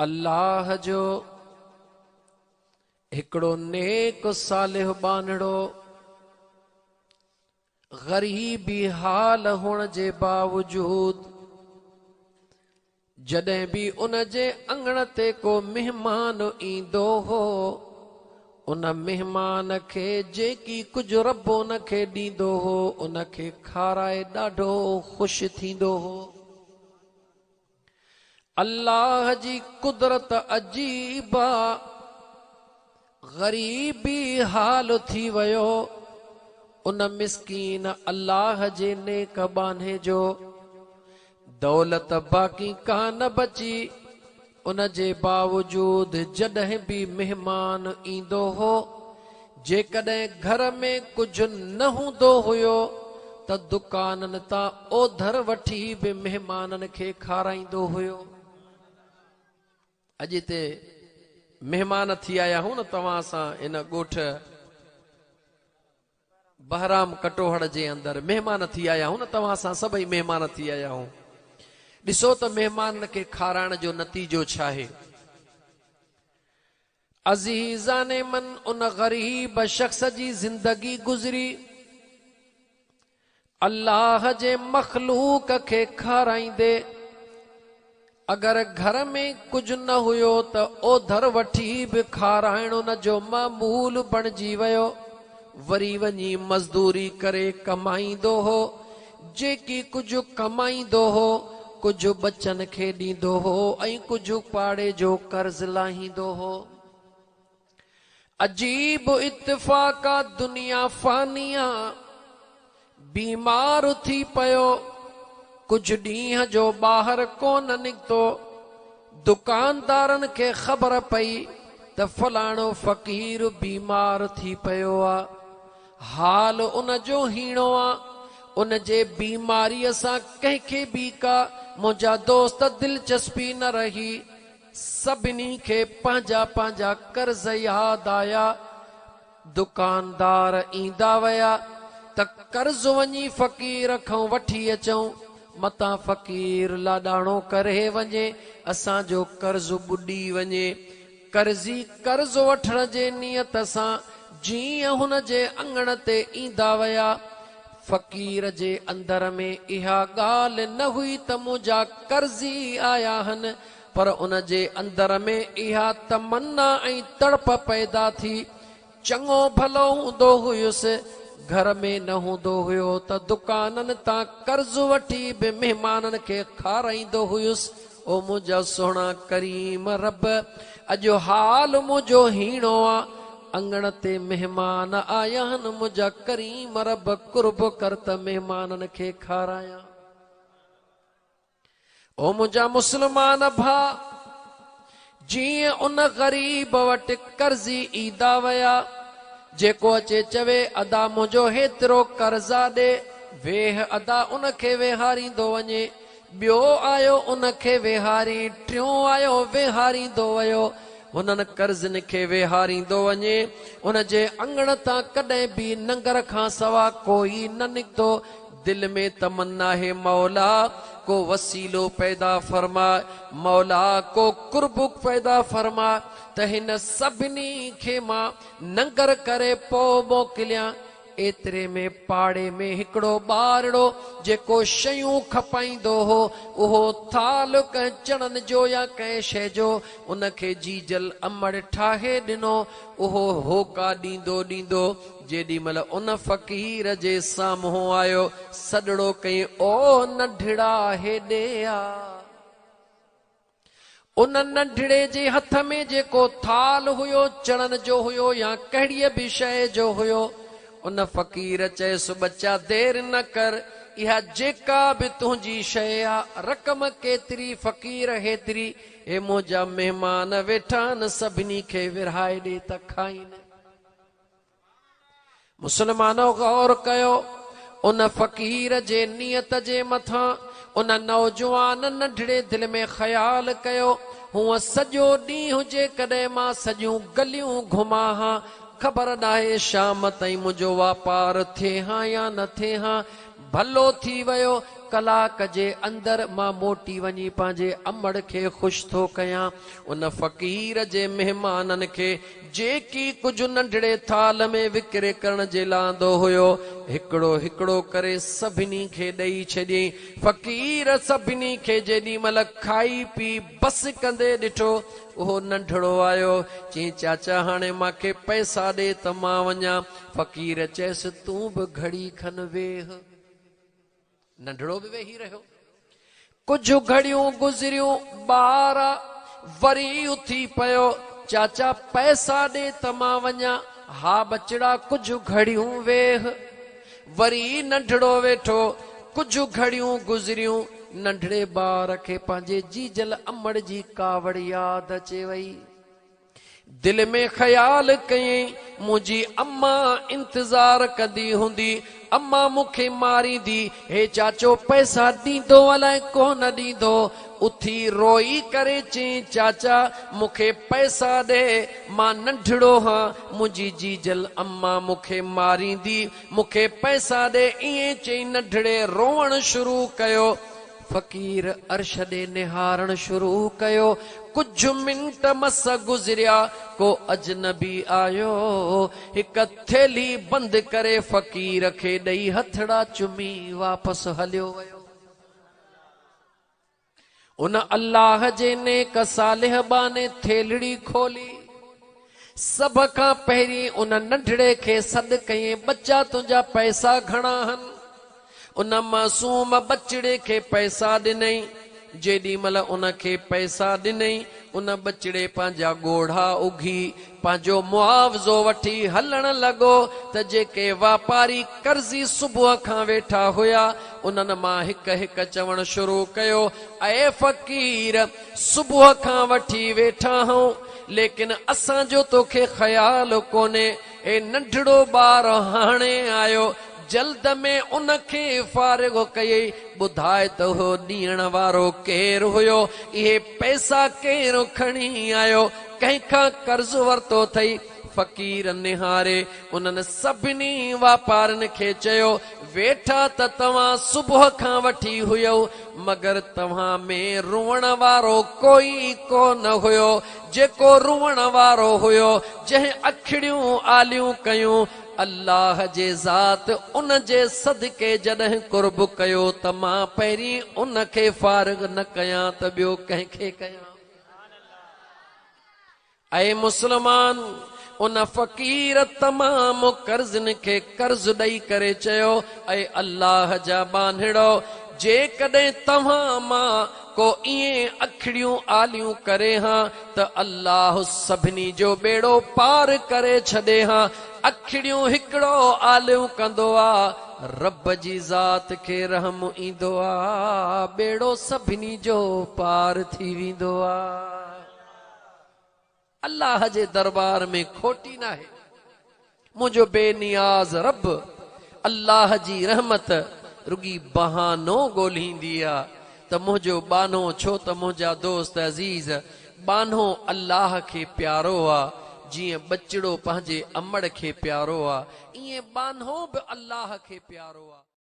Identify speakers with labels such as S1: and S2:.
S1: الله جو هڪڙو نيڪ صالح ٻانهڙو غريبي حال هئڻ جي باوجود جڏهن به ان جي اڱڻ تي ڪو مهمان ايندو هو، ان مهمان کي جيڪي ڪجهه رب ان کي ڏيندو هو، ان کي کارائي ڏاڍو خوش ٿيندو هو. الله جي قدرت عجيب آ، غريبي حال ٿي ويو، ان مسڪين الله جي نيڪ ٻانهي جو دولت باقي ڪا نه بچي، ان جي باوجود جڏهن به مهمان ايندو هو، جيڪڏهن گهر ۾ ڪجهه نه هوندو هيو ته دڪانن تان اوڌر وٺي به مهمانن کي کارائيندو هيو. اڄ هتي مهمان ٿي آيا آهيون نه توهان سان هن ڳوٺ بهرام ڪٽوهڙ جي اندر مهمان ٿي آيا آهيون نه توهان سان سڀئي مهمان ٿي آيا آهيون. ڏسو ته مهمانن کي کارائڻ جو نتيجو ڇاهي. عزيزان من ان غريب شخص جي زندگي گذري الله جي مخلوق کي کارائيندي اگر گهر ۾ ڪجهه نه هيو ته اوڌر وٺي به کارائڻ ان جو معمول بڻجي ويو وري وڃي مزدوري ڪري ڪمائيندو هو جيڪي ڪجهه ڪمائيندو هو، ڪجهه ٻچن کي ڏيندو هو ۽ ڪجهه پاڙي جو قرض لاهيندو هو. عجيب اتفاق آ دنيا فاني آ. بيمار ٿي پيو. ڪجهه ڏينهن جو ٻاهر ڪونه نڪتو. دڪاندارن کي خبر پئي ته فلاڻو فقير بيمار ٿي پيو آ. حال ان جو هيڻو آ، ان جي بيماريء سان ڪنهن کي به ڪا منهنجا دوست دلچسپي نه رهي. سڀني کي پنهنجا پنهنجا قرض ياد آيا. دڪاندار ايندا ويا ته قرض وڃي فقير کان وٺي اچون، متان فقير لاڏاڻو ڪري وڃي، اسان جو قرض ٻڏي وڃي. قرضي قرض وٺڻ جي نيت سان جيئن هن جي اڱڻ تي ايندا ويا. فقير جي اندر ۾ اها ڳالهه نه هئي ته منهنجا قرضي آيا هن، پر ان جي اندر ۾ اها تمنا ۽ تڙپ پيدا ٿي. چڱو ڀلو هوندو هيس، گهر ۾ نه هوندو هيو ته دڪانن تان قرض وٺي به مهمانن کي کارائيندو هيس. او منهنجا سهڻا ڪريم رب! اڄ حال منهنجو هيڻو آ، اڱڻ تي مهمان آيا هن، منهنجا ڪريم رب قرب ڪر ته مهمانن کي کارايان. او منهنجا مسلمان ڀاء! جيئن ان غريب وٽ قرضي ايندا ويا، جيڪو اچي چوي ادا منهنجو هيترو قرض آ ڏي، ويهه ادا ان کي ويهاريندو وڃي، ٻيو آيو ان کي ويهارين، ٽيون آيو ويهاريندو ويو، هنن قرضين کي ويهاريندو وڃي، ان جي اڱڻ تان ڪڏهن به ننگر کان سوا ڪوئي نه نڪتو، دل ۾ تمنا آهي مولا ڪو وسيلو پيدا فرماء مولا ڪو قرب پيدا فرماء ته هن سڀني کي مان ننگر ڪري پوء موڪليان ايتري ۾ پاڙي ۾ هڪڙو ٻارڙو جيڪو شيون کپائيندو هو اهو ٿالهه ڪنهن چڻن جو يا ڪنهن شيء جو ان کي جيجل امڙ ٺاهي ڏنو اهو هوڪا ڏيندو ڏيندو جيڏي مھل ان فقير جي سامھون آيو، سڏڙو ڪيائين، او ننڍڙا ھيڏي آ. ان ننڍڙي جي ھٿ ۾ جيڪو ٿالھه ھيو، چڻن جو ھيو يا ڪھڙيء به شيء جو ھيو. ان فقير چيس، ٻچا دير نه ڪر، اھا جيڪا به تنھنجي شيء آ، رقم ڪيتري، فقير ھيتري، ھي منھنجا مھمان ويٺا آھن، سڀني کي ورھائي ڏي ته کائين. مسلمانو غور ڪيو ان فقير جي نيت جي مٿان ان نوجوان ننڍڙي دل ۾ خيال ڪيو هونء سڄو ڏينهن جيڪڏهن مان سڄيون گليون گهمان ها خبر ناهي شام تائين منهنجو واپار ٿئي ها يا نه ٿئي ها ڀلو ٿي ويو. ڪلاڪ جي اندر مان موٽي وڃي پنهنجي امڙ کي خوش ٿو ڪيان. ان فقير جي مهمانن کي جيڪي ڪجهه ننڍڙي ٿالهه ۾ وڪري ڪرڻ جي لاء آندو هيو، هڪڙو هڪڙو ڪري سڀني کي ڏئي ڇڏيائين. فقير سڀني کي جيڏي مهل کائي پي بس ڪندي ڏٺو، اهو ننڍڙو آيو، چيائين، چاچا هاڻي مان کي پئسا ڏي ته مان وڃان. فقير چيس، تون به گهڙي کن ويهه. ننڍڙو به ويهي رهيو. ڪجهه گهڙيون گذريون، ٻار وري اٿي پيو، چاچا پئسا ڏي ته مان وڃان. ها ٻچڙا ڪجهه گهڙيون ويهه. وري ننڍڙو ويٺو. ڪجهه گهڙيون گذريون، ننڍڙي ٻار کي پنهنجي جيجل امڙ جي ڪاوڙ ياد اچي وئي. دل ۾ خيال ڪيائين، منهنجي اما انتظار ڪندي هوندي، اما مون کي ماريندي، هي چاچو پئسا ڏيندو الائي ڪونه ڏيندو. اٿي روئي ڪري چيائين، چاچا مون کي پئسا ڏي، مان ننڍڙو هان، منهنجي جيجل اما مون کي ماريندي، مون کي پئسا ڏي. ائين چئي ننڍڙي روئڻ شروع ڪيو. فقير عرش ڏي نهارڻ شروع ڪيو. ڪجهه منٽ مس گذريا، ڪو اجنبي آيو. هڪ ٿيلهي بند ڪري فقير کي ڏئي هٿڙا چمي واپس هليو ويو. ان الله جي نيڪ صالح ٻانهي ٿيلهڙي کولي. سڀ کان پهرين ان ننڍڙي کي سڏ ڪيائين، ٻچا تنهنجا پئسا گهڻا هن؟ ان معصوم ٻچڙي کي پئسا ڏنائين. جيڏي مهل ان کي پئسا ڏنائين، ان ٻچڙي پنهنجا ڳوڙها اگهي، پنهنجو معاوضو وٺي هلڻ لڳو ته جيڪي واپاري قرضي صبح کان ويٺا هيا، انهن مان هڪ هڪ چوڻ شروع ڪيو، اي فقير! صبح کان وٺي ويٺا هئون، ليڪن اسان جو توکي خيال ڪونهي. هي ننڍڙو ٻار هاڻي آيو، جلد ۾ ان کي فارغ ڪيئي، ٻڌاء ته اهو ڏيڻ وارو ڪير هيو؟ اهي پئسا ڪير کڻي آيو؟ ڪنهن کان قرض ورتو اٿئي؟ فقير نهاري انهن سڀني واپارين کي چيو، ويٺا ته توهان صبح کان وٺي هيؤ، مگر توهان ۾ روئڻ وارو ڪوئي ڪو نه هيو، جيڪو روئڻ وارو هيو، جنهن اکڙيون آليون ڪيون، الله جي ذات ان جي صدقي جڏهن قرب ڪيو ته مان پهرين ان کي فارغ نه ڪيان ته ٻيو ڪنهن کي ڪيان؟ اي مسلمان! ان فقير تمام قرضين کي قرض ڏئي ڪري چيو، اي الله جا ٻانهڙؤ! جيڪڏهن توهان مان ڪو ائين اکڙيون آليون ڪري هان ته الله سڀني جو ٻيڙو پار ڪري ڇڏي هان. اکڙيون هڪڙو آليون ڪندو آ، رب جي ذات کي رحم ايندو آ، ٻيڙو سڀني جو پار ٿي ويندو آ. الله جي دربار ۾ کوٽي ناهي. منهنجو بي نياز رب الله جي رحمت رڳي بهانو ڳولهيندي آ ته منهنجو ٻانهو ڇو ته منهنجا دوست عزيز ٻانهو الله کي پيارو آ جيئن ٻچڙو پنهنجي امڙ کي پيارو آ ائين ٻانهو به الله کي پيارو آ.